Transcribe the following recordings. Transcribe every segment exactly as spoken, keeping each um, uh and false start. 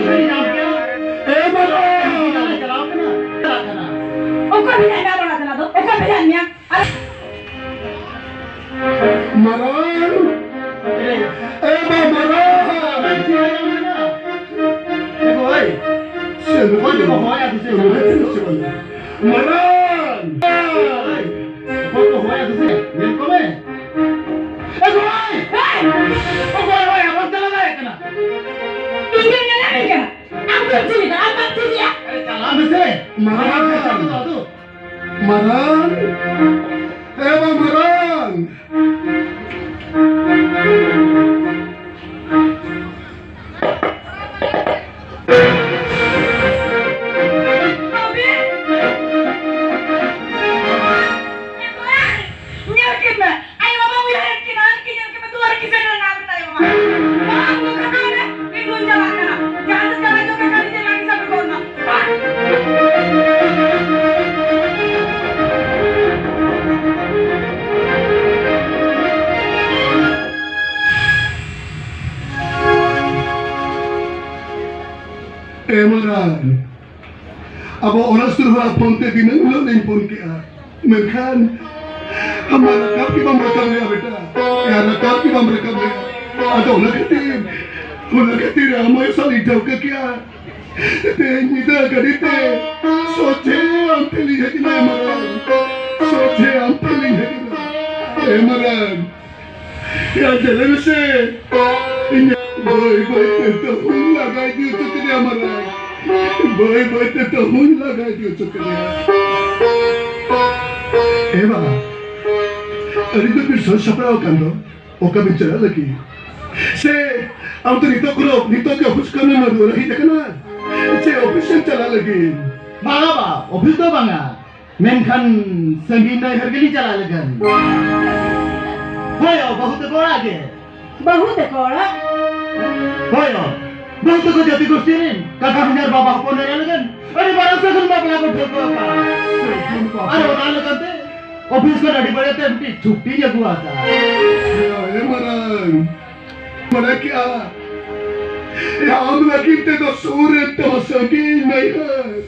ᱮ ᱵᱟᱵᱟ! ᱪᱟᱞᱟᱣ ᱠᱟᱱᱟ, ᱪᱟᱞᱟᱜ ᱠᱟᱱᱟ᱾ ᱚᱠᱚᱭ ᱵᱷᱮᱡᱟᱭᱮᱫ ᱢᱮᱭᱟ ᱨᱚᱲ ᱠᱟᱱᱟ ᱫᱚ? ᱚᱠᱚᱭ ᱵᱷᱮᱡᱟᱭᱮᱫ ᱢᱮᱭᱟ? ᱟᱨ ᱢᱟᱨᱟᱝ! ᱮ ᱵᱟ ᱢᱟᱨᱟᱝ! ᱮ ᱜᱚ, ᱳᱭ! ᱥᱮ ᱚᱠᱚᱭ ᱫᱚᱠᱚ ᱦᱚᱦᱚᱭᱟ ᱫᱤᱥᱟᱹᱭ ᱢᱮ᱾ ᱢᱟᱨᱟᱝ! ᱳᱭ! ᱚᱠᱚᱭ ᱠᱚ ᱦᱚᱦᱚᱭᱟ ᱫᱤᱥᱟᱹᱭ ᱢᱮ᱾ ᱧᱮᱞ ᱠᱚᱢᱮ᱾ ᱮ ᱜᱚ, ᱳᱭ! ᱮᱭ! ᱚᱠᱚᱭ ᱦᱚᱦᱚᱭᱟ? ᱵᱟᱢ ᱪᱟᱞᱟᱣ ᱫᱟᱲᱮᱭᱟᱜ ᱠᱟᱱᱟ? ᱤᱧ ᱜᱮᱢ ᱧᱮᱞᱮᱫ ᱠᱟᱱᱟ? ᱟᱢ ᱫᱚᱢ ᱪᱤᱞᱤ ᱠᱟᱱᱟ? ᱟᱢ ᱵᱟᱢ ᱪᱤᱞᱤᱭᱟ? ᱟᱨᱮ ᱪᱟᱞᱟᱣ ᱢᱮᱥᱮ᱾ ᱢᱟᱨᱟᱝ᱾ ᱢᱟᱨᱟᱝ᱾ ᱮ ᱵᱟ ᱢᱟᱨᱟᱝ᱾ ᱵᱟᱹᱵᱤ! ᱧᱮᱞ ᱠᱤᱱ ᱢᱮ᱾ ᱟᱭᱳ ᱵᱟᱵᱟ ᱩᱭᱦᱟᱹᱨᱮᱫ ᱠᱤᱱᱟ, ᱟᱨ ᱠᱤ ᱧᱮᱞ ᱠᱤᱱ ᱢᱮ, ᱫᱩᱣᱟᱨ ᱠᱤ ᱥᱮᱴᱮᱨ ᱮᱱᱟ ᱟᱵᱮᱱ ᱟᱭᱳ ᱵᱟᱵᱟ? ᱵᱟᱝ ᱫᱚ ᱠᱟᱛᱷᱟ ᱨᱮ, ᱤᱧ ᱫᱩᱧ ᱪᱟᱞᱟᱜ ᱠᱟᱱᱟ᱾ ᱡᱟᱦᱟᱸ ᱥᱮᱫ ᱪᱟᱞᱟᱜ ᱡᱚᱠᱷᱮᱡ ᱠᱷᱟᱹᱞᱤ ᱡᱮ ᱞᱟᱹᱜᱤᱫ ᱥᱟᱵ ᱠᱚ ᱨᱮᱱᱟᱜ᱾ ᱵᱟᱝ᱾ ᱮ ᱢᱟᱨᱟᱝ, ᱟᱵᱚ ᱚᱲᱟᱜ ᱥᱩᱨ ᱦᱚᱲᱟᱜ ᱯᱷᱳᱱ ᱛᱮ ᱫᱤᱱᱟᱹᱢ ᱦᱤᱞᱳᱜ ᱞᱤᱧ ᱯᱷᱳᱱ ᱠᱮᱜᱼᱟ, ᱢᱮᱱᱠᱷᱟᱱ ᱟᱢᱟᱜ ᱨᱟᱠᱟᱵ ᱜᱮ ᱵᱟᱢ ᱨᱟᱠᱟᱵ ᱞᱮᱜᱼᱟ ᱵᱮᱴᱟ, ᱟᱨ ᱨᱟᱠᱟᱵ ᱜᱮ ᱵᱟᱢ ᱨᱟᱠᱟᱵ ᱞᱮᱜᱼᱟ᱾ ᱟᱫᱚ ᱚᱱᱟ ᱠᱷᱟᱹᱛᱤᱨ, ᱚᱱᱟ ᱠᱷᱟᱹᱛᱤᱨ ᱟᱢ ᱟᱭᱳ ᱥᱟᱶ ᱤᱧ ᱴᱷᱟᱹᱣᱠᱟᱹ ᱠᱮᱜᱼᱟ, ᱛᱮᱦᱮᱧ ᱧᱤᱫᱟᱹ ᱜᱟᱹᱰᱤ ᱛᱮ ᱥᱚᱡᱷᱮ ᱟᱢ ᱴᱷᱮᱱ ᱞᱤᱧ ᱦᱮᱡ ᱮᱱᱟ ᱮ ᱢᱟᱨᱟᱝ, ᱥᱚᱡᱷᱮ ᱟᱢ ᱴᱷᱮᱱ ᱞᱤᱧ ᱦᱮᱡ ᱮᱱᱟ ᱮ ᱢᱟᱨᱟᱝ᱾ ᱭᱟ ᱧᱮᱞᱮ ᱢᱮᱥᱮ, ᱤᱧ ᱵᱟᱹᱭ ᱵᱟᱹᱭ ᱛᱮ ᱛᱟᱹᱦᱩᱧ ᱞᱟᱜᱟ ᱤᱫᱤ ᱦᱚᱪᱚ ᱠᱮᱫᱮᱭᱟ ᱢᱟᱨᱟᱝ, ᱵᱟᱹᱭ ᱵᱟᱹᱭ ᱛᱮ ᱛᱟᱹᱦᱩᱧ ᱞᱟᱜᱟ ᱤᱫᱤ ᱦᱚᱪᱚ ᱠᱮᱫᱮᱭᱟ᱾ ᱮ ᱵᱟᱵᱟ, ᱟᱹᱰᱤ ᱫᱚ ᱵᱤᱱ ᱥᱟᱹᱛ ᱥᱟᱯᱲᱟᱣ ᱟᱠᱟᱱ ᱫᱚ, ᱚᱠᱟ ᱵᱤᱱ ᱪᱟᱞᱟᱜ ᱞᱟᱹᱜᱤᱫ? ᱥᱮ ᱟᱢ ᱫᱚ ᱱᱤᱛᱚᱜ ᱠᱷᱚᱱ, ᱱᱤᱛᱚᱜ ᱜᱮ ᱚᱯᱷᱤᱥ ᱠᱷᱚᱱ ᱮᱢ ᱨᱩᱣᱟᱹᱲ ᱦᱮᱡ ᱟᱠᱟᱱᱟ? ᱥᱮ ᱚᱯᱷᱤᱥ ᱮᱢ ᱪᱟᱞᱟᱜ ᱞᱟᱹᱜᱤᱫ? ᱵᱟᱝᱟ ᱵᱟ, ᱚᱯᱷᱤᱥ ᱫᱚ ᱵᱟᱝᱟ᱾ ᱢᱮᱱᱠᱷᱟᱱ ᱥᱟᱺᱜᱤᱧ ᱱᱟᱹᱭᱦᱟᱹᱨ ᱜᱮᱞᱤᱧ ᱪᱟᱞᱟᱜ ᱞᱟᱹᱜᱤᱫ᱾ ᱦᱳᱭ, ᱵᱟᱹᱦᱩ ᱛᱟᱠᱚ ᱚᱲᱟᱜ ᱜᱮ᱾ ᱵᱟᱹᱦᱩ ᱛᱟᱠᱚ ᱚᱲᱟᱜ? ᱦᱳᱭ, ᱵᱟᱹᱦᱩ ᱛᱟᱠᱚ ᱡᱟᱹᱛᱤ ᱜᱳᱥᱴᱤ ᱨᱮᱱ ᱠᱟᱠᱟ ᱦᱚᱧᱦᱟᱨ ᱵᱟᱵᱟ ᱦᱚᱯᱚᱱ ᱮᱨᱟ ᱞᱟᱹᱜᱤᱫ ᱟᱹᱰᱤ ᱢᱟᱨᱟᱝ ᱥᱟᱹᱜᱩᱱ ᱵᱟᱯᱞᱟ ᱠᱚ ᱴᱷᱟᱹᱣᱠᱟᱹ ᱟᱠᱟᱫᱼᱟ᱾ ᱟᱨ ᱚᱱᱟ ᱞᱮᱠᱟᱛᱮ ᱚᱯᱷᱤᱥ ᱠᱷᱚᱱ ᱟᱹᱰᱤ ᱵᱟᱲᱮ ᱛᱮ ᱢᱤᱫᱴᱤᱡ ᱪᱷᱩᱴᱤᱧ ᱟᱹᱜᱩ ᱟᱠᱟᱫᱼᱟ᱾ ᱮ ᱢᱟᱨᱟᱝ, ᱵᱟᱲᱟᱭ ᱠᱮᱜᱼᱟ᱾ ᱟᱢ ᱞᱟᱹᱜᱤᱫ ᱛᱮᱫᱚ ᱥᱩᱨ ᱮᱱ ᱛᱟᱢᱟ ᱥᱟᱺᱜᱤᱧ ᱱᱟᱹᱭᱦᱟᱹᱨ,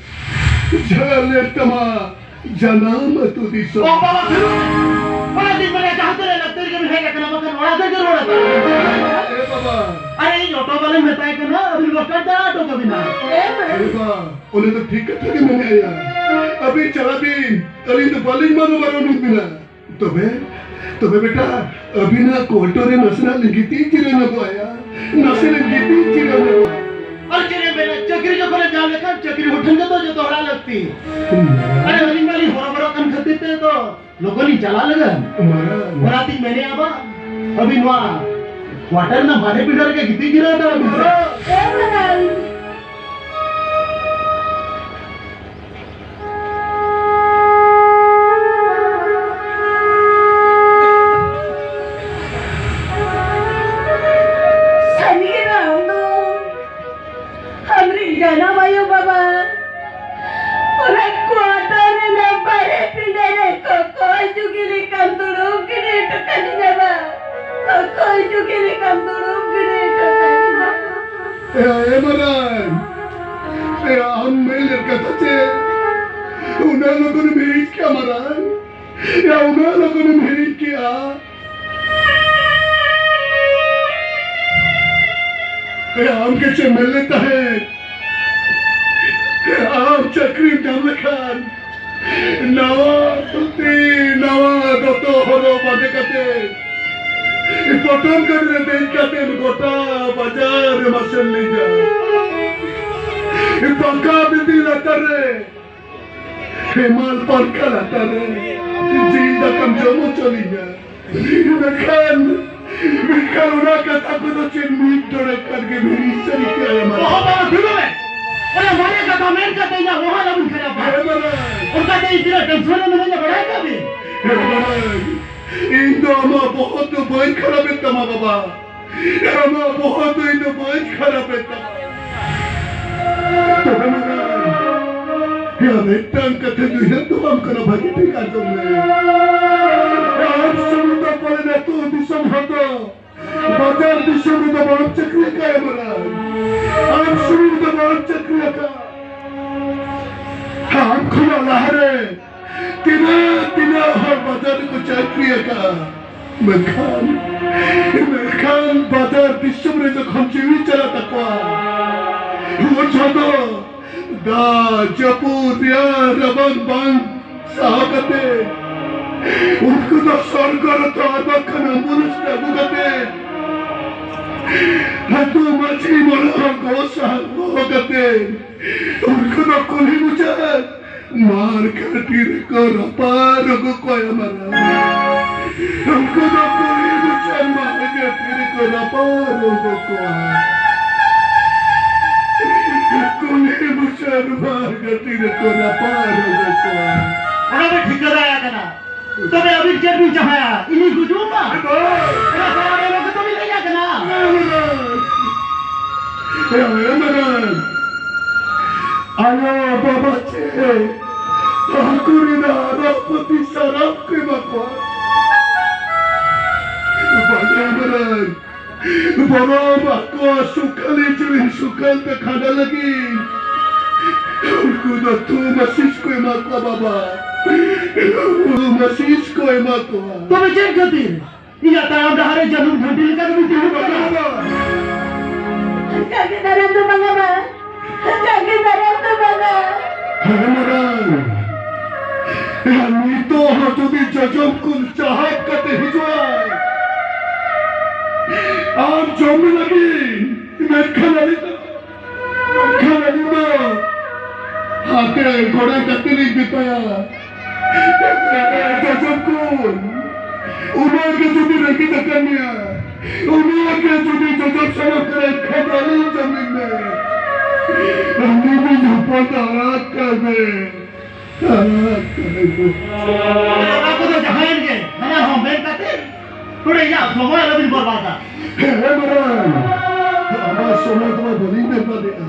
ᱡᱷᱟᱹᱞ ᱮᱱ ᱛᱟᱢᱟ ᱡᱟᱱᱟᱢ ᱟᱹᱛᱩ ᱫᱤᱥᱚᱢ᱾ ᱚ ᱵᱟᱵᱟ, ᱫᱷᱩᱨ! ᱚᱱᱟ ᱫᱤᱱ ᱢᱟᱱᱮ ᱡᱟᱦᱟᱸ ᱛᱤᱱᱟᱹᱜ ᱞᱟᱹᱠᱛᱤ ᱨᱮᱜᱮ ᱵᱤᱱ ᱦᱮᱡ ᱟᱠᱟᱱᱟ, ᱵᱟᱠᱷᱟᱱ ᱚᱲᱟᱜ ᱥᱮᱫ ᱜᱮ ᱨᱩᱣᱟᱹᱲ ᱟᱠᱟᱱᱟ᱾ ᱮ ᱵᱟᱵᱟ᱾ ᱟᱨᱮ, ᱤᱧ ᱚᱴᱳ ᱵᱟᱞᱟᱧ ᱢᱮᱛᱟᱭ ᱠᱟᱱᱟ, ᱟᱹᱵᱤᱱ ᱵᱟᱥ ᱥᱴᱮᱱᱰ ᱛᱮ ᱚᱴᱳ ᱠᱟᱵᱤᱱᱟ᱾ ᱮ ᱵᱟᱵᱟ, ᱩᱱᱤ ᱫᱚ ᱴᱷᱤᱠ ᱠᱟᱛᱷᱟ ᱜᱮ ᱢᱮᱱᱮᱫᱼᱟ᱾ ᱟᱹᱵᱤᱱ ᱪᱟᱞᱟᱜ ᱵᱤᱱ, ᱟᱹᱞᱤᱧ ᱫᱚ ᱵᱟᱹᱞᱤᱧ ᱢᱟᱱᱟ ᱵᱟᱨᱚᱱ ᱵᱤᱱᱟ᱾ ᱛᱚᱵᱮ, ᱛᱚᱵᱮ ᱵᱮᱴᱟ, ᱟᱹᱵᱤᱱᱟᱜ ᱠᱚ ᱚᱴᱳ ᱨᱮ ᱱᱟᱥᱮᱱᱟᱜ ᱞᱤᱧ ᱜᱤᱛᱤᱡ ᱡᱤᱨᱟᱹᱣ ᱧᱚᱜᱚᱜᱼᱟ ᱭᱟ᱾ ᱱᱟᱥᱮ ᱞᱤᱧ ᱜᱤᱛᱤᱡ ᱡᱤᱨᱟᱹᱣ ᱧᱚᱜᱚᱜᱼᱟ᱾ ᱟᱨ ᱪᱮᱫ ᱮᱢ ᱢᱮᱱᱟ, ᱪᱟᱹᱠᱨᱤ ᱡᱚᱠᱷᱚᱱᱮ ᱧᱟᱢ ᱞᱮᱠᱷᱟᱱ ᱪᱟᱹᱠᱨᱤ ᱦᱚᱲ ᱴᱷᱮᱱ ᱜᱮᱛᱚ ᱡᱚᱛᱚ ᱦᱚᱲᱟᱜ ᱞᱟᱹᱠᱛᱤ᱾ ᱦᱩᱸ᱾ ᱟᱨ ᱟᱹᱞᱤᱧ ᱢᱟᱞᱤᱧ ᱦᱚᱨᱚᱵᱚᱨᱚᱜ ᱠᱟᱱ ᱠᱷᱟᱹᱛᱤᱨ ᱛᱮ ᱛᱚ ᱞᱚᱜᱚᱱ ᱞᱤᱧ ᱪᱟᱞᱟᱜ ᱞᱟᱹᱜᱤᱫ᱾ ᱢᱟᱨᱟᱝ᱾ ᱚᱱᱟᱛᱤᱧ ᱢᱮᱱᱮᱫᱼᱟ ᱵᱟ, ᱟᱹᱵᱤᱱ ᱱᱚᱣᱟ ᱠᱣᱟᱴᱟᱨ ᱨᱮᱱᱟᱜ ᱢᱟᱨᱮ ᱯᱤᱸᱰᱟᱹ ᱨᱮᱜᱮ ᱜᱤᱛᱤᱡ ᱡᱤᱨᱟᱹᱣ ᱦᱟᱛᱟᱲᱚᱜ ᱵᱤᱱ ᱥᱮ᱾ ᱮ ᱢᱟᱨᱟᱝ᱾ ᱥᱟᱹᱨᱤ ᱜᱮ ᱵᱟᱝ ᱫᱚ᱾ ᱟᱢᱨᱤᱱ ᱡᱟᱱᱟᱢ ᱟᱭᱳ ᱵᱟᱵᱟ ᱚᱱᱟ ᱠᱣᱟᱴᱟᱨ ᱨᱮᱱᱟᱜ ᱵᱟᱨᱦᱮ ᱯᱤᱸᱰᱟᱹ ᱨᱮ ᱠᱚᱠᱚᱭ ᱡᱩᱜᱤ ᱞᱮᱠᱟᱢ ᱫᱩᱲᱩᱵ ᱜᱤᱰᱤ ᱦᱚᱴᱚ ᱠᱟᱹᱫᱤᱧᱟ ᱵᱟ᱾ ᱠᱚᱠᱚᱭ ᱡᱩᱜᱤ ᱞᱮᱠᱟᱢ ᱫᱩᱲᱩᱵ ᱜᱤᱰᱤ ᱦᱚᱴᱚ ᱠᱟᱹᱫᱤᱧᱟ᱾ ᱮ, ᱮ ᱢᱟᱨᱟᱝ, ᱮ, ᱟᱢ ᱢᱮᱱ ᱞᱮᱫ ᱠᱟᱛᱷᱟ ᱪᱮ? ᱩᱱᱟᱹᱜ ᱞᱚᱜᱚᱱᱮᱢ ᱦᱤᱲᱤᱧ ᱠᱮᱜᱼᱟ ᱢᱟᱨᱟᱝ? ᱮ, ᱩᱱᱟᱹᱜ ᱞᱚᱜᱚᱱᱮᱢ ᱦᱤᱲᱤᱧ ᱠᱮᱜᱼᱟ? ᱮ, ᱟᱢ ᱜᱮ ᱪᱮᱫ ᱢᱮᱱ ᱞᱮᱫ ᱛᱟᱦᱮᱸᱫ? ᱟᱢ ᱪᱟᱹᱠᱨᱤᱢ ᱧᱟᱢ ᱞᱮᱠᱷᱟᱱ ᱱᱟᱣᱟ ᱫᱷᱩᱛᱤ, ᱱᱟᱣᱟ ᱫᱚᱛᱚ ᱦᱚᱨᱚᱜ ᱵᱟᱸᱫᱮ ᱠᱟᱛᱮ, ᱯᱚᱴᱚᱢ ᱜᱟᱹᱰᱤ ᱨᱮ ᱫᱮᱡ ᱠᱟᱛᱮ ᱜᱚᱴᱟ ᱵᱟᱡᱟᱨ ᱨᱮ ᱢᱟᱥᱮ ᱞᱤᱧᱟ᱾ ᱯᱟᱠᱟ ᱵᱤᱱᱫᱤ ᱞᱟᱛᱟᱨ ᱨᱮ ᱦᱮᱢᱟᱞ ᱯᱟᱝᱠᱷᱟ ᱞᱟᱛᱟᱨ ᱨᱮ ᱡᱤᱞ ᱫᱟᱠᱟᱢ ᱡᱚᱢ ᱦᱚᱪᱚ ᱞᱤᱧᱟ᱾ ᱢᱮᱱᱠᱷᱟᱱ, ᱢᱮᱱᱠᱷᱟᱱ ᱚᱱᱟ ᱠᱟᱛᱷᱟ ᱠᱚᱫᱚ ᱪᱮᱫ ᱢᱤᱫ ᱰᱚᱸᱰᱮᱠ ᱠᱷᱟᱱ ᱜᱮ ᱦᱤᱲᱤᱧ ᱥᱟᱹᱨᱤ ᱠᱮᱜᱼᱟᱭ ᱟᱢᱟᱜ᱾ ᱚᱦᱚ ᱵᱟᱵᱟ, ᱫᱩᱲᱩᱵ ᱢᱮ᱾ ᱚᱱᱟ ᱢᱟᱨᱮ ᱠᱟᱛᱷᱟ ᱢᱮᱱ ᱠᱟᱛᱮ ᱤᱧᱟᱜ ᱢᱚᱦᱟ ᱟᱞᱚᱵᱤᱱ ᱠᱷᱟᱨᱟᱯᱟ᱾ ᱦᱮᱸ ᱵᱟᱵᱟ᱾ ᱚᱱᱠᱟᱛᱮ ᱤᱧ ᱛᱤᱱᱟᱹᱜ ᱴᱮᱱᱥᱚᱱ ᱨᱮ ᱢᱤᱱᱟᱹᱧᱟ ᱵᱟᱲᱟᱭ ᱠᱟᱜ ᱵᱤᱱ? ᱦᱮᱸ ᱵᱟᱵᱟ᱾ ᱤᱧ ᱫᱚ ᱟᱢᱟᱜ ᱵᱚᱦᱚᱜ ᱫᱚ ᱵᱟᱹᱧ ᱠᱷᱟᱨᱟᱯᱮᱫ ᱛᱟᱢᱟ ᱵᱟᱵᱟ᱾ ᱟᱢᱟᱜ ᱵᱚᱦᱚᱜ ᱫᱚ ᱤᱧ ᱫᱚ ᱵᱟᱹᱧ ᱠᱷᱟᱨᱟᱯᱮᱫ ᱛᱟᱢᱟ᱾ ᱛᱚᱵᱮ ᱢᱟᱨᱟᱝ, ᱭᱟ ᱢᱤᱫᱴᱟᱝ ᱠᱟᱛᱷᱟᱧ ᱩᱭᱦᱟᱹᱨ ᱫᱚᱦᱚᱣᱟᱢ ᱠᱟᱱᱟ, ᱵᱷᱟᱹᱜᱤ ᱴᱷᱤᱠ ᱟᱸᱡᱚᱢ ᱢᱮ᱾ ᱟᱢ ᱥᱩᱢᱩᱝ ᱫᱚ ᱯᱟᱞᱮᱱ ᱟᱹᱛᱩ ᱫᱤᱥᱚᱢ ᱦᱚᱲ ᱫᱚ ᱵᱟᱡᱟᱨ ᱫᱤᱥᱚᱢ ᱨᱮᱫᱚ ᱵᱟᱢ ᱪᱟᱹᱠᱨᱤ ᱠᱟᱭᱟ ᱢᱟᱨᱟᱝ᱾ ᱟᱢ ᱥᱩᱢᱩᱝ ᱫᱚ ᱵᱟᱢ ᱪᱟᱹᱠᱨᱤ ᱟᱠᱟᱫ᱾ ᱟᱢ ᱠᱷᱚᱱᱟᱜ ᱞᱟᱦᱟᱨᱮ ᱛᱤᱱᱟᱹᱜ ᱛᱤᱱᱟᱹᱜ ᱦᱚᱲ ᱵᱟᱡᱟᱨ ᱨᱮᱠᱚ ᱪᱟᱹᱠᱨᱤ ᱟᱠᱟᱫ᱾ ᱢᱮᱱᱠᱷᱟᱱ, ᱢᱮᱱᱠᱷᱟᱱ ᱵᱟᱡᱟᱨ ᱫᱤᱥᱚᱢ ᱨᱮ ᱡᱚᱠᱷᱚᱱ ᱡᱤᱣᱤ ᱪᱟᱞᱟᱜ ᱛᱟᱠᱚᱣᱟ, ᱩᱱ ᱡᱚᱦᱚᱜ ᱫᱚ ᱫᱟᱜ, ᱡᱟᱹᱯᱩᱫ, ᱨᱮᱭᱟᱲ, ᱨᱟᱵᱟᱝ ᱵᱟᱝ ᱥᱟᱦᱟᱣ ᱠᱟᱛᱮ, ᱩᱱᱠᱩ ᱫᱚ ᱥᱚᱨᱠᱟᱨ ᱟᱛᱳ ᱟᱨ ᱵᱟᱝᱠᱷᱟᱱ ambulance ᱛᱮ ᱟᱹᱜᱩ ᱠᱟᱛᱮ, ᱟᱛᱳ ᱢᱟᱹᱡᱷᱤ ᱢᱚᱬᱮ ᱦᱚᱲ ᱜᱚᱲᱚ ᱥᱟᱦᱟᱣ ᱦᱚᱦᱚ ᱠᱟᱛᱮ, ᱩᱱᱠᱩ ᱫᱚ ᱠᱩᱞᱦᱤ ᱢᱩᱪᱟᱹᱫ ᱢᱟᱨ ᱜᱷᱟᱹᱴᱤ ᱨᱮᱠᱚ ᱨᱟᱯᱟᱜ ᱨᱚᱜᱚ ᱠᱚᱣᱟ ᱢᱟᱨᱟᱝ᱾ ᱩᱱᱠᱩ ᱫᱚ ᱠᱩᱞᱦᱤ ᱢᱩᱪᱟᱹᱫ ᱢᱟᱨ ᱜᱷᱟᱹᱴᱤ ᱨᱮᱠᱚ ᱨᱟᱯᱟᱜ ᱨᱚᱜᱚ ᱠᱚᱣᱟ᱾ ᱠᱩᱞᱦᱤ ᱢᱩᱪᱟᱹᱫ ᱢᱟᱨ ᱜᱷᱟᱹᱴᱤ ᱨᱮᱠᱚ ᱨᱟᱯᱟᱜ ᱨᱚᱜᱚ ᱠᱚᱣᱟ᱾ ᱚᱱᱟ ᱫᱚ ᱴᱷᱤᱠᱟᱹ ᱫᱟᱲᱮ ᱟᱠᱟᱱᱟ᱾ ᱛᱚᱵᱮ ᱟᱹᱵᱤᱱ ᱪᱮᱫ ᱵᱤᱱ ᱪᱟᱦᱟᱭᱟ? ᱤᱧᱤᱧ ᱜᱩᱡᱩᱜ ᱢᱟ? ᱵᱟᱝ᱾ ᱚᱱᱟ ᱥᱟᱶ ᱨᱮ ᱱᱚᱣᱟ ᱠᱚᱫᱚ ᱵᱤᱱ ᱞᱟᱹᱭ ᱠᱟᱱᱟ? ᱦᱮᱸ, ᱢᱟᱨᱟᱝ᱾ ᱦᱮᱸ, ᱢᱟᱨᱟᱝ᱾ ᱟᱭᱳ ᱵᱟᱵᱟ ᱪᱮ ᱦᱟᱹᱠᱩ ᱨᱮᱱᱟᱜ ᱨᱟᱯᱟᱛᱤ ᱥᱟᱨᱟᱯ ᱠᱚ ᱮᱢᱟ ᱠᱚᱣᱟ᱾ ᱵᱟᱝᱟ, ᱢᱟᱨᱟᱝ᱾ ᱵᱚᱨᱚᱝ ᱟᱠᱚᱣᱟᱜ ᱥᱩᱠᱷᱟᱞᱤ ᱡᱤᱣᱤ ᱥᱩᱠᱷᱟᱞ ᱛᱮ ᱠᱷᱟᱸᱰᱟ ᱞᱟᱹᱜᱤᱫ ᱩᱱᱠᱩ ᱫᱚ ᱛᱷᱩᱢ ᱟᱥᱤᱥ ᱠᱚ ᱮᱢᱟ ᱠᱚᱣᱟ ᱵᱟᱵᱟ᱾ ᱛᱷᱩᱢ ᱟᱥᱤᱥ ᱠᱚ ᱮᱢᱟ ᱠᱚᱣᱟ᱾ ᱛᱚᱵᱮ ᱪᱮᱫ ᱠᱷᱟᱹᱛᱤᱨ ᱤᱧᱟᱜ ᱛᱟᱲᱟᱢ ᱰᱟᱦᱟᱨ ᱨᱮ ᱡᱟᱹᱱᱩᱢ ᱡᱷᱟᱹᱱᱴᱤ ᱞᱮᱠᱟ ᱫᱚ ᱵᱤᱱ ᱛᱤᱸᱜᱩ ᱠᱟᱱᱟ? ᱵᱟᱵᱟ᱾ ᱡᱟᱸᱜᱮ ᱫᱟᱨᱟᱢ ᱫᱚ ᱵᱟᱝᱟ ᱵᱟ᱾ ᱡᱟᱸᱜᱮ ᱫᱟᱨᱟᱢ ᱫᱚ ᱵᱟᱝᱟ᱾ ᱦᱮᱸ, ᱢᱟᱨᱟᱝ᱾ ᱱᱤᱛᱚᱜ ᱦᱚᱸ ᱡᱩᱫᱤ ᱡᱚᱡᱚᱢ ᱠᱷᱚᱱ ᱪᱟᱦᱟᱵ ᱠᱟᱛᱮ ᱦᱤᱡᱩᱜᱼᱟᱭ, ᱟᱢ ᱡᱚᱢ ᱞᱟᱹᱜᱤᱫ, ᱢᱮᱱᱠᱷᱟᱱ ᱟᱹᱞᱤᱧ ᱫᱚ, ᱢᱮᱱᱠᱷᱟᱱ ᱟᱹᱞᱤᱧ ᱫᱚ ᱦᱟᱛᱮ ᱜᱚᱲᱟ ᱠᱟᱛᱮ ᱞᱤᱧ ᱢᱮᱛᱟᱭᱟ, ᱡᱚᱡᱚᱢ ᱠᱷᱚᱱ, ᱩᱱᱟᱹᱜ ᱜᱮ ᱡᱩᱫᱤ ᱨᱮᱸᱜᱮᱡ ᱟᱠᱟᱫ ᱢᱮᱭᱟ, ᱩᱱᱤᱭᱟᱜ ᱜᱮ ᱡᱩᱫᱤ ᱡᱚᱡᱚᱢ ᱥᱟᱱᱟ ᱠᱟᱱᱟ, ᱮᱱᱠᱷᱟᱱ ᱟᱹᱞᱤᱧ ᱡᱟᱹᱢᱤᱱ ᱢᱮ᱾ ᱟᱹᱞᱤᱧ ᱦᱚᱯᱚᱱ ᱫᱚ ᱟᱲᱟᱜ ᱠᱟᱭ ᱢᱮ᱾ ᱟᱲᱟᱜ ᱠᱟᱭ ᱢᱮ᱾ ᱚᱱᱟ ᱠᱚᱫᱚ ᱡᱟᱦᱟᱸᱭᱮᱱ ᱜᱮ, ᱦᱟᱱᱟ ᱦᱚᱸ ᱢᱮᱱ ᱠᱟᱛᱮ ᱱᱚᱰᱮ ᱤᱧᱟᱹᱜ ᱥᱚᱢᱚᱭ ᱟᱞᱚᱵᱤᱱ ᱵᱚᱨᱵᱟᱫᱟ᱾ ᱦᱮᱸ, ᱢᱟᱨᱟᱝ᱾ ᱟᱢᱟᱜ ᱥᱚᱢᱚᱭ ᱫᱚ ᱵᱟᱹᱞᱤᱧ ᱵᱚᱨᱵᱟᱫᱮᱜᱼᱟ᱾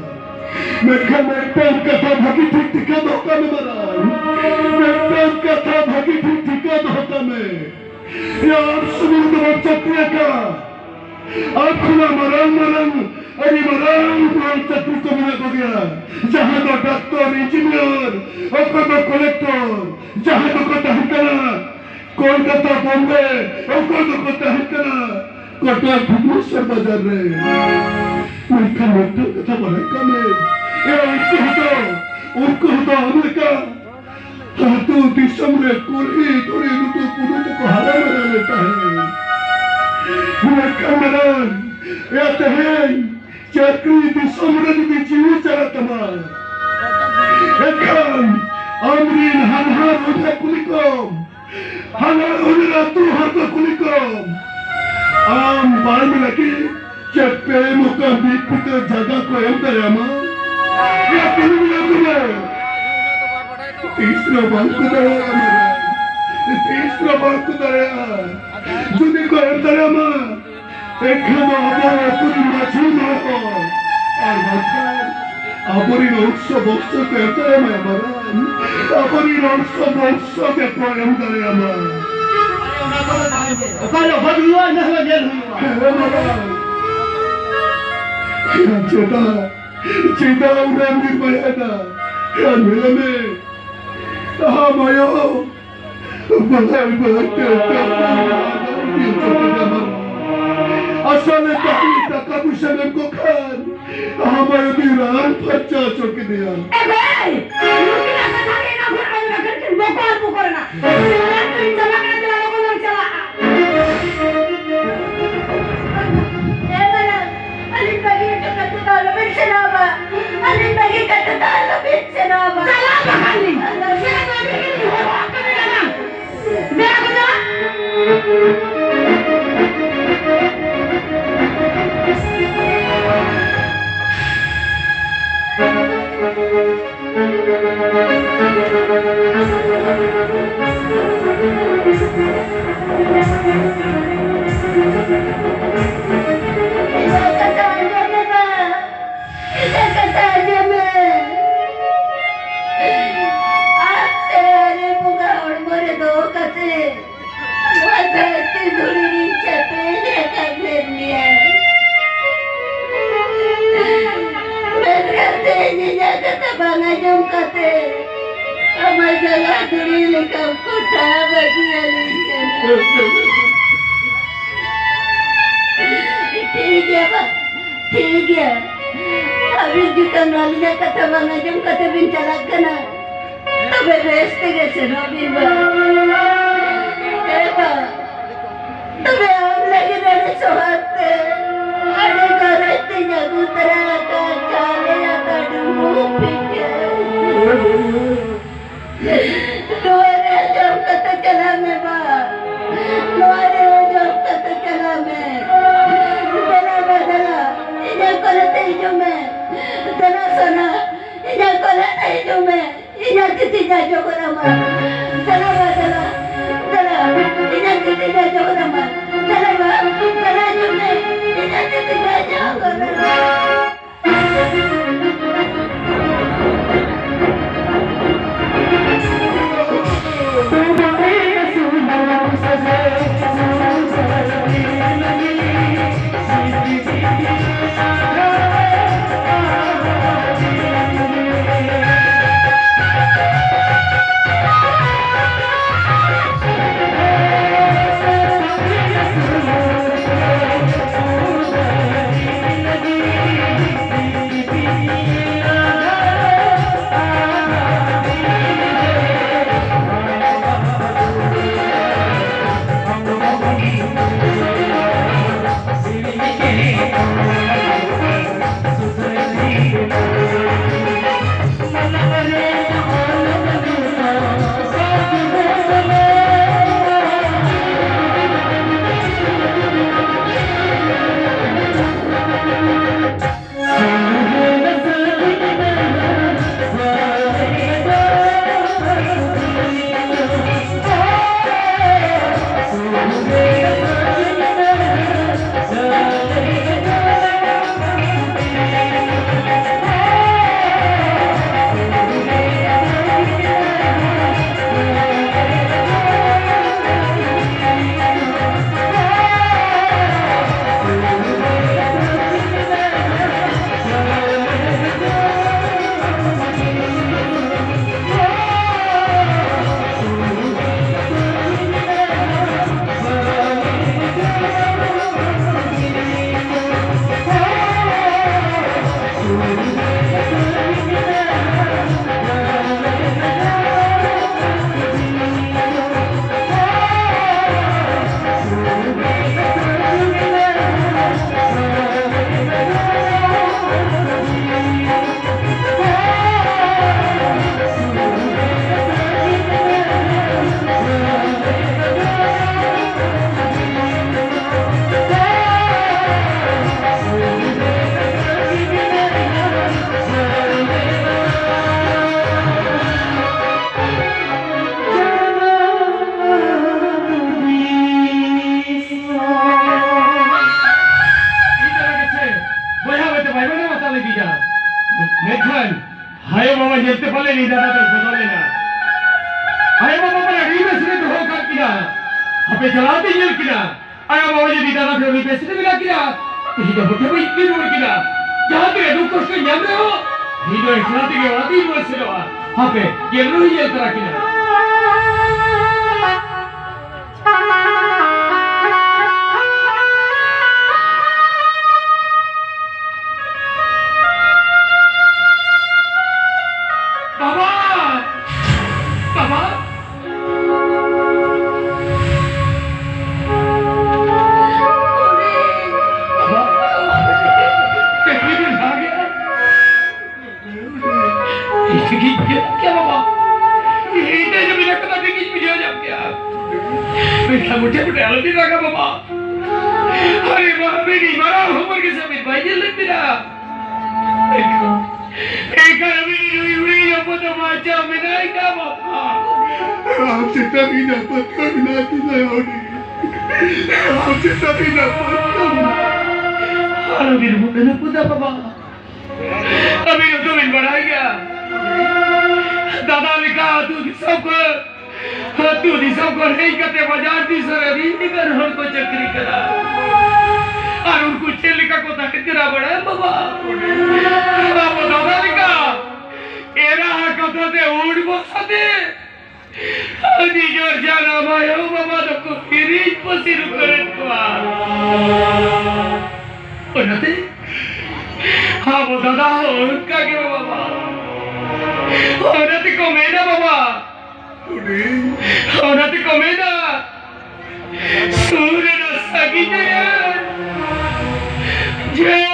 ᱢᱮᱱᱠᱷᱟᱱ ᱢᱤᱫᱴᱟᱝ ᱠᱟᱛᱷᱟ ᱵᱷᱟᱹᱜᱤ ᱴᱷᱤᱠ ᱴᱷᱤᱠᱟᱹ ᱫᱚᱦᱚ ᱠᱟᱜ ᱢᱮ, ᱢᱟᱨᱟᱝ᱾ ᱢᱤᱫᱴᱟᱝ ᱠᱟᱛᱷᱟ ᱵᱷᱟᱹᱜᱤ ᱴᱷᱤᱠ ᱴᱷᱤᱠᱟᱹ ᱫᱚᱦᱚ ᱠᱟᱜ ᱢᱮ᱾ ᱭᱟ, ᱟᱢ ᱥᱩᱢᱩᱝ ᱫᱚ ᱵᱟᱢ ᱪᱟᱹᱠᱨᱤ ᱟᱠᱟᱫ᱾ ᱟᱢ ᱠᱷᱚᱱᱟᱜ ᱢᱟᱨᱟᱝ ᱢᱟᱨᱟᱝ ᱟᱹᱰᱤ ᱢᱟᱨᱟᱝ ᱢᱟᱨᱟᱝ ᱪᱟᱹᱠᱨᱤ ᱠᱚ ᱢᱮᱱᱟᱜ ᱠᱚᱜᱮᱭᱟ, ᱡᱟᱦᱟᱸ ᱫᱚ ᱰᱟᱠᱛᱚᱨ, ᱤᱧᱡᱤᱱᱤᱭᱟᱨ, ᱚᱠᱚᱭ ᱫᱚ ᱠᱚᱞᱮᱠᱴᱚᱨ, ᱡᱟᱦᱟᱸᱭ ᱫᱚᱠᱚ ᱛᱟᱦᱮᱸ ᱠᱟᱱᱟ ᱠᱳᱞᱠᱟᱛᱟ, ᱵᱳᱢᱵᱮ, ᱚᱠᱚᱭ ᱫᱚᱠᱚ ᱛᱟᱦᱮᱸ ᱠᱟᱱᱟ ᱠᱚᱴᱚᱠ, ᱵᱷᱩᱵᱽᱱᱮᱥᱚᱨ ᱵᱟᱡᱟᱨ ᱨᱮ᱾ ᱢᱮᱱᱠᱷᱟᱱ ᱢᱤᱫᱴᱟᱝ ᱠᱟᱛᱷᱟ ᱵᱟᱲᱟᱭ ᱠᱟᱜ ᱢᱮ, ᱮ, ᱩᱱᱠᱩ ᱦᱚᱸᱛᱚ, ᱩᱱᱠᱩ ᱦᱚᱸᱛᱚ ᱟᱢ ᱞᱮᱠᱟ ᱟᱹᱛᱩ ᱫᱤᱥᱚᱢ ᱨᱮ ᱠᱩᱞᱦᱤ ᱫᱷᱩᱲᱤ ᱞᱩᱴᱩ ᱯᱩᱴᱩ ᱛᱮᱠᱚ ᱦᱟᱨᱟ ᱵᱟᱲᱟ ᱞᱮᱱ ᱛᱟᱦᱮᱸᱫ᱾ ᱢᱮᱱᱠᱷᱟᱱ ᱢᱟᱨᱟᱝ, ᱮ, ᱛᱮᱦᱮᱧ ᱪᱟᱹᱠᱨᱤ ᱫᱤᱥᱚᱢ ᱨᱮ ᱡᱩᱫᱤ ᱡᱤᱣᱤ ᱪᱟᱞᱟᱜ ᱛᱟᱢᱟ, ᱮᱱᱠᱷᱟᱱ ᱟᱢᱨᱤᱱ ᱦᱟᱱᱦᱟᱨ ᱚᱡᱷᱟ ᱠᱩᱞᱤ ᱠᱚᱢ, ᱦᱟᱱᱦᱟᱨ ᱚᱡᱷᱟ ᱟᱹᱛᱩ ᱦᱚᱲ ᱠᱚ ᱠᱩᱞᱤ ᱠᱚᱢ᱾ ᱟᱢ ᱵᱟᱲᱟᱭ ᱢᱮ ᱞᱟᱹᱜᱤᱫ ᱪᱮᱫ ᱯᱮ ᱱᱚᱝᱠᱟ ᱢᱤᱫ ᱵᱤᱛᱟᱹ ᱡᱟᱭᱜᱟ ᱠᱚ ᱮᱢ ᱫᱟᱲᱮᱭᱟᱢᱟ? ᱮ ᱠᱩᱞᱤ ᱢᱮᱭᱟ ᱠᱚ ᱵᱚᱞᱮ᱾ ᱛᱤᱥ ᱨᱮ ᱵᱟᱝ ᱠᱚ ᱫᱟᱲᱮᱭᱟᱜᱼᱟ ᱢᱟᱨᱟᱝ᱾ ᱛᱤᱥ ᱨᱮ ᱵᱟᱝ ᱠᱚ ᱫᱟᱲᱮᱭᱟᱜᱼᱟ᱾ ᱡᱩᱫᱤ ᱠᱚ ᱮᱢ ᱫᱟᱲᱮᱭᱟᱢᱟ, ᱮᱱᱠᱷᱟᱱ ᱫᱚ ᱟᱵᱚ ᱟᱹᱛᱩ ᱨᱤᱱ ᱢᱟᱹᱡᱷᱤ ᱢᱚᱬᱮ ᱦᱚᱲ ᱟᱨ ᱵᱟᱝᱠᱷᱟᱱ ᱟᱵᱚᱨᱤᱱ ᱚᱝᱥᱚ ᱵᱚᱝᱥᱚ ᱠᱚ ᱮᱢ ᱫᱟᱲᱮᱭᱟᱢᱟ ᱢᱟᱨᱟᱝ᱾ ᱟᱵᱚᱨᱤᱱ ᱚᱝᱥᱚ ᱵᱚᱝᱥᱚ ᱜᱮᱠᱚ ᱮᱢ ᱫᱟᱲᱮᱭᱟᱢᱟ᱾ ᱚᱠᱟᱨᱮ ᱦᱚᱲ ᱦᱩᱭᱩᱜᱼᱟ, ᱤᱱᱟᱹ ᱦᱤᱞᱳᱜ ᱧᱮᱞ ᱦᱩᱭᱩᱜᱼᱟ᱾ ᱦᱮᱸ ᱢᱟᱨᱟᱝ᱾ ᱪᱮᱫᱟᱜ, ᱪᱮᱫᱟᱜ ᱩᱱᱟᱹᱜ ᱮᱢ ᱱᱤᱨᱵᱟᱭᱟᱭᱮᱱᱟ? ᱦᱮᱸ, ᱧᱮᱞ ᱢᱮ᱾ ᱟᱢ ᱟᱭᱳ ᱵᱟᱲᱟᱭ ᱵᱟᱲᱟᱭ ᱛᱮ ᱟᱥᱟ ᱞᱮ ᱛᱟᱦᱮᱸ ᱴᱟᱠᱟ ᱯᱩᱭᱥᱟᱹ ᱮᱢ ᱠᱚ ᱠᱷᱟᱱ ᱟᱢ ᱟᱭᱳ ᱫᱚᱭ ᱨᱟᱱ ᱯᱷᱟᱨᱪᱟ ᱦᱚᱪᱚ ᱠᱮᱫᱮᱭᱟ᱾ ᱮ ᱵᱷᱟᱹᱭ, ᱱᱩᱠᱤᱱᱟᱜ ᱠᱟᱛᱷᱟ ᱜᱮ ᱮᱱᱟᱝ ᱠᱷᱚᱱ ᱟᱸᱡᱚᱢ ᱟᱠᱟᱱ ᱠᱤᱱ ᱵᱚᱠᱚᱞ ᱵᱚᱠᱚᱞ ᱮᱱᱟ᱾ ᱥᱮ ᱚᱲᱟᱜ ᱠᱷᱚᱱᱤᱧ ᱪᱟᱞᱟᱜ ᱠᱟᱱᱟ, ᱫᱮᱞᱟ ᱞᱚᱜᱚᱱ ᱞᱟᱝ ᱪᱟᱞᱟᱜᱼᱟ᱾ ᱮ ᱢᱟᱨᱟᱝ, ᱟᱹᱞᱤᱧ ᱵᱟᱹᱜᱤ ᱦᱚᱴᱚ ᱠᱟᱛᱮ ᱫᱚ ᱟᱞᱚᱵᱤᱱ ᱥᱮᱱᱚᱜᱼᱟ ᱵᱟ᱾ ᱟᱹᱞᱤᱧ ᱵᱟᱹᱜᱤ ᱠᱟᱛᱮ ᱫᱚ ᱟᱞᱚᱵᱤᱱ ᱥᱮᱱᱚᱜᱼᱟ ᱵᱟ᱾ ᱪᱟᱞᱟᱜ ᱵᱟᱠᱷᱟᱱ ᱞᱤᱧ᱾ ᱥᱮᱱᱚᱜ ᱵᱟᱹᱜᱤ ᱞᱤᱧ ᱦᱚᱦᱚ ᱟᱠᱟᱫ ᱵᱤᱱᱟ ᱵᱟᱝ? ᱫᱮᱞᱟ ᱜᱚᱫᱚᱜ᱾ ᱤᱧᱟᱹᱜ ᱠᱟᱛᱷᱟ ᱵᱟᱝ ᱟᱸᱡᱚᱢ ᱠᱟᱛᱮ ᱟᱢᱟᱜ ᱡᱟᱸᱜᱟ ᱫᱷᱩᱲᱤ ᱞᱮᱠᱟᱢ ᱠᱚᱴᱟ ᱵᱟᱹᱜᱤᱭᱟᱞᱤᱧ ᱠᱟᱱᱟ᱾ ᱴᱷᱤᱠ ᱜᱮᱭᱟ ᱵᱟ, ᱴᱷᱤᱠ ᱜᱮᱭᱟ᱾ ᱟᱹᱵᱤᱱ ᱡᱩᱫᱤ ᱟᱹᱞᱤᱧᱟᱜ ᱠᱟᱛᱷᱟ ᱵᱟᱝ ᱟᱸᱡᱚᱢ ᱠᱟᱛᱮ ᱵᱤᱱ ᱪᱟᱞᱟᱜ ᱠᱟᱱᱟ, ᱛᱚᱵᱮ ᱵᱮᱥ ᱛᱮᱜᱮ ᱥᱮᱱᱚᱜ ᱵᱤᱱ ᱵᱟ᱾ ᱦᱮᱸ ᱵᱟ᱾ ᱛᱚᱵᱮ ᱟᱢ ᱞᱟᱹᱜᱤᱫ ᱟᱹᱰᱤ ᱥᱚᱦᱟᱜ ᱛᱮ, ᱟᱹᱰᱤ ᱜᱚᱨᱚᱡ ᱛᱤᱧ ᱟᱹᱜᱩ ᱛᱚᱨᱟ ᱟᱠᱟᱫ ᱪᱟᱣᱞᱮ ᱟᱛᱟ ᱰᱩᱸᱵᱩᱜ ᱯᱤᱴᱷᱟᱹ᱾ ᱱᱚᱣᱟ ᱨᱮ ᱡᱚᱢ ᱠᱟᱛᱮ ᱪᱟᱞᱟᱜ ᱢᱮ ᱵᱟ᱾ ᱱᱚᱣᱟ ᱨᱮ ᱡᱚᱢ ᱠᱟᱛᱮ ᱪᱟᱞᱟᱜ ᱢᱮ᱾ ᱫᱮᱞᱟ ᱵᱟ, ᱫᱮᱞᱟ᱾ ᱤᱧᱟᱹᱜ ᱠᱚᱞᱮ ᱛᱮ ᱦᱤᱡᱩᱜ ᱢᱮ᱾ ᱫᱮᱞᱟ ᱥᱚᱱᱟ, ᱤᱧᱟᱹᱜ ᱠᱚᱞᱮ ᱛᱮ ᱦᱤᱡᱩᱜ ᱢᱮ᱾ ᱤᱧᱟᱹᱜ ᱛᱤ ᱛᱤᱧ ᱡᱚᱜᱚᱨ ᱟᱢᱟ᱾ ᱫᱮᱞᱟ ᱵᱟ, ᱫᱮᱞᱟ, ᱫᱮᱞᱟ, ᱤᱧᱟᱹᱜ ᱛᱤ ᱛᱤᱧ ᱡᱚᱜᱚᱨ ᱟᱢᱟ᱾ ᱫᱮᱞᱟ ᱵᱟ, ᱫᱮᱞᱟ ᱦᱤᱡᱩᱜ ᱢᱮ᱾ ᱤᱧᱟᱹᱜ ᱛᱤ ᱛᱤᱧ ᱡᱚᱜᱚᱨ ᱟᱢᱟ᱾ ᱢᱮᱱᱠᱷᱟᱱ ᱟᱭᱳ ᱵᱟᱵᱟ ᱧᱮᱞᱛᱮ ᱯᱟᱞᱮ ᱱᱤ ᱫᱟᱫᱟ ᱫᱚ ᱵᱚᱫᱚᱞ ᱮᱱᱟ᱾ ᱟᱭᱳ ᱵᱟᱵᱟ ᱢᱟ ᱟᱹᱰᱤ ᱵᱮᱥ ᱨᱮ ᱫᱚᱦᱚ ᱟᱠᱟᱫ ᱠᱤᱱᱟ᱾ ᱦᱟᱯᱮ ᱪᱟᱞᱟᱣ ᱛᱮᱧ ᱧᱮᱞ ᱠᱤᱱᱟ᱾ ᱟᱭᱳ ᱵᱟᱵᱟ ᱡᱩᱫᱤ ᱫᱟᱫᱟ ᱴᱷᱮᱱ ᱩᱱᱤ ᱵᱮᱥ ᱨᱮ ᱢᱮᱱᱟᱜ ᱠᱤᱱᱟ, ᱛᱮᱦᱮᱧ ᱫᱚ ᱦᱚᱴᱮ ᱵᱟᱹᱧ ᱤᱫᱤ ᱨᱩᱣᱟᱹᱲ ᱠᱤᱱᱟ᱾ ᱡᱟᱦᱟᱸ ᱛᱤᱱᱟᱹᱜ ᱫᱩᱠ ᱠᱚᱥᱴᱚᱧ ᱧᱟᱢ ᱨᱮᱦᱚᱸ, ᱤᱧ ᱫᱚ ᱮᱠᱞᱟ ᱛᱮᱜᱮ ᱚᱲᱟᱜ ᱛᱤᱧ ᱨᱩᱣᱟᱹᱲ ᱥᱮᱱᱚᱜᱼᱟ᱾ ᱦᱟᱯᱮ, ᱧᱮᱞ ᱨᱮᱦᱚᱸᱧ ᱧᱮᱞ ᱛᱟᱨᱟ ᱠᱤᱱᱟ᱾ ᱵᱟᱵᱟ! ᱵᱟᱵᱟ! ᱵᱟᱵᱟ! ᱤᱧ ᱜᱤᱧ ᱵᱩᱡᱷᱟᱹᱣ ᱠᱮᱭᱟ ᱵᱟᱵᱟ᱾ ᱤᱧ ᱫᱚ ᱡᱮ ᱢᱮᱱᱟᱜ ᱠᱟᱫᱟ, ᱴᱷᱤᱠ ᱤᱧ ᱵᱩᱡᱷᱟᱹᱣ ᱧᱟᱢ ᱠᱮᱭᱟ᱾ ᱢᱮᱱᱠᱷᱟᱱ ᱢᱩᱴᱷᱟᱹ ᱢᱩᱴᱷᱟᱹ ᱟᱞᱚᱵᱤᱱ ᱨᱟᱜᱟ ᱵᱟᱵᱟ᱾ ᱟᱨᱮ ᱵᱟᱵᱟ, ᱤᱧ ᱢᱟᱨᱟᱝ ᱦᱚᱲ ᱜᱮ ᱥᱮ ᱵᱤᱱ ᱵᱟᱭ ᱧᱮᱞ ᱞᱮᱫ ᱵᱤᱱᱟ᱾ ᱮᱱᱠᱷᱟᱱ, ᱮᱱᱠᱷᱟᱱ ᱟᱹᱵᱤᱱ ᱨᱤᱱ ᱦᱩᱰᱤᱧ ᱦᱚᱯᱚᱱ ᱫᱚ ᱵᱟᱧᱪᱟᱣ ᱢᱮᱱᱟᱭ ᱜᱮᱭᱟ ᱵᱟᱵᱟ᱾ ᱟᱢ ᱪᱮᱛᱟᱱ ᱤᱧᱟᱹᱜ ᱯᱟᱹᱛᱭᱟᱹᱣ ᱢᱮᱱᱟᱜ ᱛᱤᱧᱟ ᱦᱩᱰᱤᱧ᱾ ᱟᱢ ᱪᱮᱛᱟᱱ ᱤᱧᱟᱹᱜ ᱯᱟᱹᱛᱭᱟᱹᱣ ᱢᱮᱱᱟᱜ᱾ ᱟᱞᱚᱵᱤᱱ ᱢᱚᱱᱮ ᱨᱟᱹᱯᱩᱫᱟ ᱵᱟᱵᱟ᱾ ᱟᱹᱵᱤᱱ ᱦᱚᱸᱛᱚ ᱵᱤᱱ ᱵᱟᱲᱟᱭ ᱜᱮᱭᱟ, ᱫᱟᱫᱟ ᱞᱮᱠᱟ ᱟᱹᱛᱩ ᱫᱤᱥᱚᱢ ᱠᱷᱚᱱ, ᱟᱹᱛᱩ ᱫᱤᱥᱚᱢ ᱠᱷᱚᱱ ᱦᱮᱡ ᱠᱟᱛᱮ ᱵᱟᱡᱟᱨ ᱫᱤᱥᱚᱢ ᱨᱮ ᱟᱹᱰᱤ ᱜᱟᱱ ᱦᱚᱲ ᱠᱚ ᱪᱟᱹᱠᱨᱤ ᱠᱟᱱᱟ᱾ ᱟᱨ ᱩᱱᱠᱩ ᱪᱮᱫ ᱞᱮᱠᱟ ᱠᱚ ᱛᱟᱦᱮᱸ ᱠᱟᱱᱟ ᱵᱟᱲᱟᱭᱟᱢ ᱵᱟᱵᱟ? ᱟᱵᱚ ᱫᱟᱫᱟ ᱞᱮᱠᱟ ᱮᱨᱟ ᱠᱟᱛᱷᱟ ᱛᱮ ᱩᱰ ᱵᱚᱥᱟᱛᱮ ᱟᱹᱰᱤ ᱡᱳᱨ ᱡᱟᱱᱟᱢ ᱟᱭᱳ ᱵᱟᱵᱟ ᱫᱚᱠᱚ ᱦᱤᱨᱤᱡ ᱯᱟᱹᱥᱤᱨ ᱩᱛᱟᱹᱨᱮᱫ ᱠᱚᱣᱟ᱾ ᱚᱱᱟᱛᱮ ᱟᱵᱚ ᱫᱟᱫᱟ ᱦᱚᱸ ᱚᱱᱠᱟ ᱜᱮ ᱵᱟᱵᱟ᱾ ᱚᱱᱟ ᱛᱮᱠᱚ ᱢᱮᱱᱟ ᱵᱟᱵᱟ᱾ ᱚᱱᱟ ᱛᱮᱠᱚ ᱢᱮᱱᱟ, ᱥᱩᱨ ᱨᱮᱱᱟᱜ ᱥᱟᱺᱜᱤᱧ ᱨᱮ ᱡᱮ